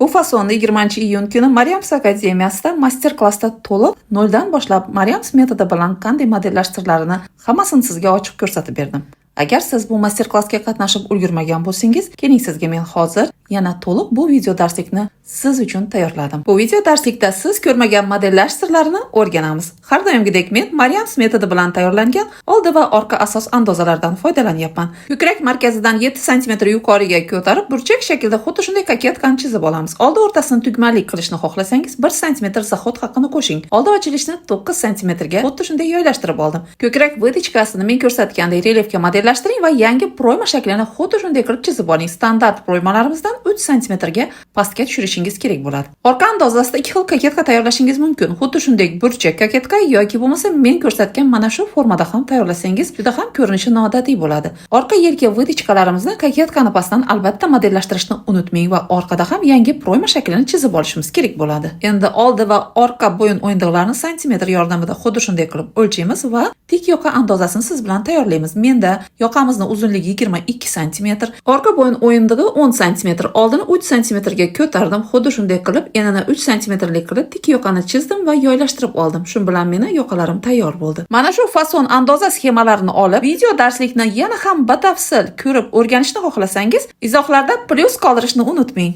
Bu fasonni 20-iyun kuni Mariams akademiyasida master klassda to'liq noldan boshlab Mariams metodi bilan qanday modellashtirilarini hammasini sizga ochiq ko'rsatib berdim. Agar siz bu master klassga qatnashib ulgurmagan bo'lsangiz, keling, sizga men hozir yana to'liq bu video darslikni siz uchun tayyorladim. Bu video darslikda siz ko'rmagan modellash sirlarini o'rganamiz. Har doimgidek men Mariams metodi bilan tayyorlangan oldi va orqa asos andozalardan foydalanyapman. Ko'krak markazidan 7 sm yuqoriga ko'tarib, burchak shaklida xuddi shunday koketkani chizib olamiz. Oldi o'rtasini tugmalik qilishni xohlasangiz, 1 sm заход haqini qo'shing. Oldi ochilishni 9 sm ga xuddi shunday joylashtirib oldim. Ko'krak вытачка sini men ko'rsatgandek relyefga modellashtiring va yangi пройма shaklini xuddi shunday qilib chizib oling. Standart пройма larimizdan 3 sm ga pastga tushirishingiz kerak bo'ladi. Orqa andozasida ikki xil koketka tayyorlashingiz mumkin. Xuddi shunday burchak koketka yoki bo'lmasa men ko'rsatgan mana shu formada ham tayyorlasangiz, juda ham ko'rinishi noodatiy bo'ladi. Orqa yelka вытачка larimizni koketkani pastdan albatta modellashtirishni unutmang va orqada ham yangi пройма shaklini chizib olishimiz kerak bo'ladi. Endi oldi va orqa bo'yin o'yindiqlarini santimetr yordamida xuddi shunday qilib o'lchaymiz va tik yoqa andozasini siz bilan tayyorlaymiz. Menda yoqamizni uzunligi 22 sm, orqa bo'yin o'yindig'i 10 sm, oldini 3 sm ga ko'tardim. Xuddi shunday qilib enini 3 sm lik qilib tik yoqani chizdim va joylashtirib oldim. Shu bilan meni yoqalarim tayyor bo'ldi. Mana shu fason andoza sxemalarini olib, video darslikni yana ham batafsil ko'rib o'rganishni xohlasangiz, izohlarda plyus qoldirishni unutmang.